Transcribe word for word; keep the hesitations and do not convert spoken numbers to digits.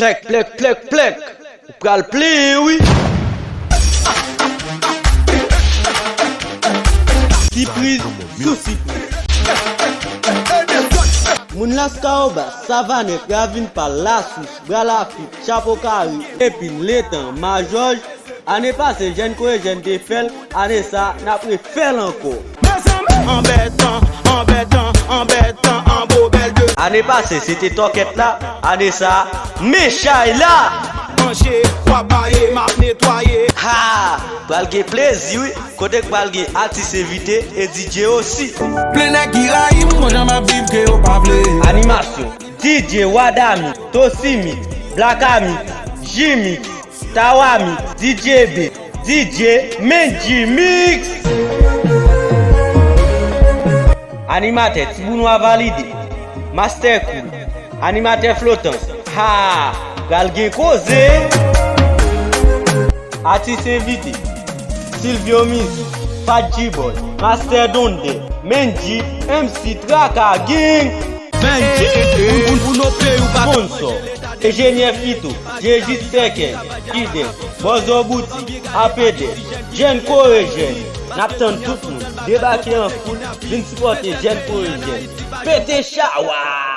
Plèk, plèk, plèk, plèk. Ou pral plenyen, wi. Sipriz sou sipriz. Moun Laskawobas, Savanèt, Ravin Pal, Lasous, Bra Lafit, Chapo Kare, Epin, Letan, Majòj, ane pase, jèn Korejèn te fè l, ane sa, n ap refè l ankò. Mezanmi! Anbètan, anbètan, anbètan, anbo bèl de. Ane pase, se te tòkèt la, ane sa, men chay la! Manje, w ap baye, m ap netwaye. Ha! Pral gen plezi, wi. Kote k pral gen atis envite e D J osi. Plen nèg ki rayi m, konjan m ap viv ke yo pa vle. Animasyon, D J Wadami, Tosimi, Black Ami, Jimmy, Tawami, D J B, D J Menji Mix. Animatè, Ti Bounwa Valide, Master Cool, animatè flotan. Ha! Pral gen koze! Atis envite, Silvio Mizi, Fat G-Boy, Master Dondè, Menji, M C Traka Gang. Menji, moun, moun, moun, nou peye ou pa. Sponsò, Enjenyè Fito, Jejis Sèkèy, Kidès, Bòzò Boutik, Apedès, Jèn Korejèn. N ap tann tout moun debake an foul, vin sipòte Jèn Korejèn. Pete chawa!